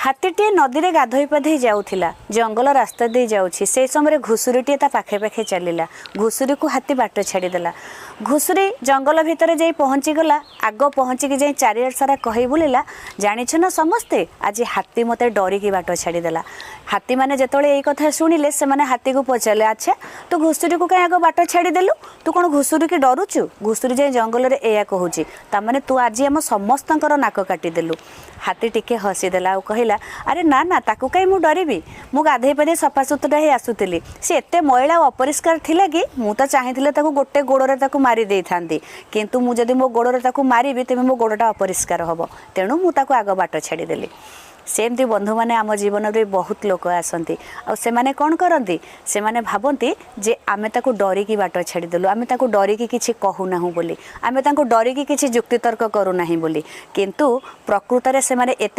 ହାତୀଟିଏ ନଦୀରେ ଗାଧୋଇ ପାଧୋଇ ଯାଉଥିଲା। ଜଙ୍ଗଲ ରାସ୍ତା ଦେଇ ଯାଉଛି। ସେଇ ସମୟରେ ଘୁଷୁରୀଟିଏ ତା ପାଖେ ପାଖେ ଚାଲିଲା। ଘୁଷୁରୀକୁ ହାତୀ ବାଟ ଛାଡ଼ିଦେଲା। ଘୁଷୁରୀ ଜଙ୍ଗଲ ଭିତରେ ଯାଇ ପହଞ୍ଚିଗଲା। ଆଗ ପହଞ୍ଚିକି ଯାଇ ଚାରିଆଡ଼ ସାରା କହି ବୁଲିଲା, "ଜାଣିଛ ନା ସମସ୍ତେ, ଆଜି ହାତୀ ମୋତେ ଡରିକି ବାଟ ଛାଡ଼ିଦେଲା।" ହାତୀମାନେ ଯେତେବେଳେ ଏଇ କଥା ଶୁଣିଲେ, ସେମାନେ ହାତୀକୁ ପଚାରିଲେ, "ଆଚ୍ଛା, ତୁ ଘୁଷୁରୀକୁ କାହିଁ ଆଗ ବାଟ ଛାଡ଼ିଦେଲୁ? ତୁ କ'ଣ ଘୁଷୁରୀକି ଡରୁଛୁ? ଘୁଷୁରୀ ଯାଇ ଜଙ୍ଗଲରେ ଏଇଆ କହୁଛି। ତାମାନେ ତୁ ଆଜି ଆମ ସମସ୍ତଙ୍କର ନାକ କାଟିଦେଲୁ।" ହାତୀ ଟିକେ ହସିଦେଲା ଆଉ କହିଲା, "ଆରେ ନା ନା, ତାକୁ କାହିଁ ମୁଁ ଡରିବି? ମୁଁ ଗାଧେଇ ପାଧେଇ ସଫାସୁତୁରା ହେଇ ଆସୁଥିଲି। ସେ ଏତେ ମଇଳା ଆଉ ଅପରିଷ୍କାର ଥିଲା କି ମୁଁ ତ ଚାହିଁଥିଲେ ତାକୁ ଗୋଟେ ଗୋଡ଼ରେ ତାକୁ ମାରି ଦେଇଥାନ୍ତି। କିନ୍ତୁ ମୁଁ ଯଦି ମୋ ଗୋଡ଼ରେ ତାକୁ ମାରିବି, ତେବେ ମୋ ଗୋଡ଼ଟା ଅପରିଷ୍କାର ହେବ। ତେଣୁ ମୁଁ ତାକୁ ଆଗ ବାଟ ଛାଡ଼ିଦେଲି।" ସେମିତି ବନ୍ଧୁମାନେ, ଆମ ଜୀବନରେ ବହୁତ ଲୋକ ଆସନ୍ତି ଆଉ ସେମାନେ କ'ଣ କରନ୍ତି? ସେମାନେ ଭାବନ୍ତି ଯେ ଆମେ ତାକୁ ଡରିକି ବାଟ ଛାଡ଼ିଦେଲୁ, ଆମେ ତାକୁ ଡରିକି କିଛି କହୁନାହୁଁ ବୋଲି, ଆମେ ତାଙ୍କୁ ଡରିକି କିଛି ଯୁକ୍ତିତର୍କ କରୁନାହିଁ ବୋଲି। କିନ୍ତୁ ପ୍ରକୃତରେ ସେମାନେ ଏତେ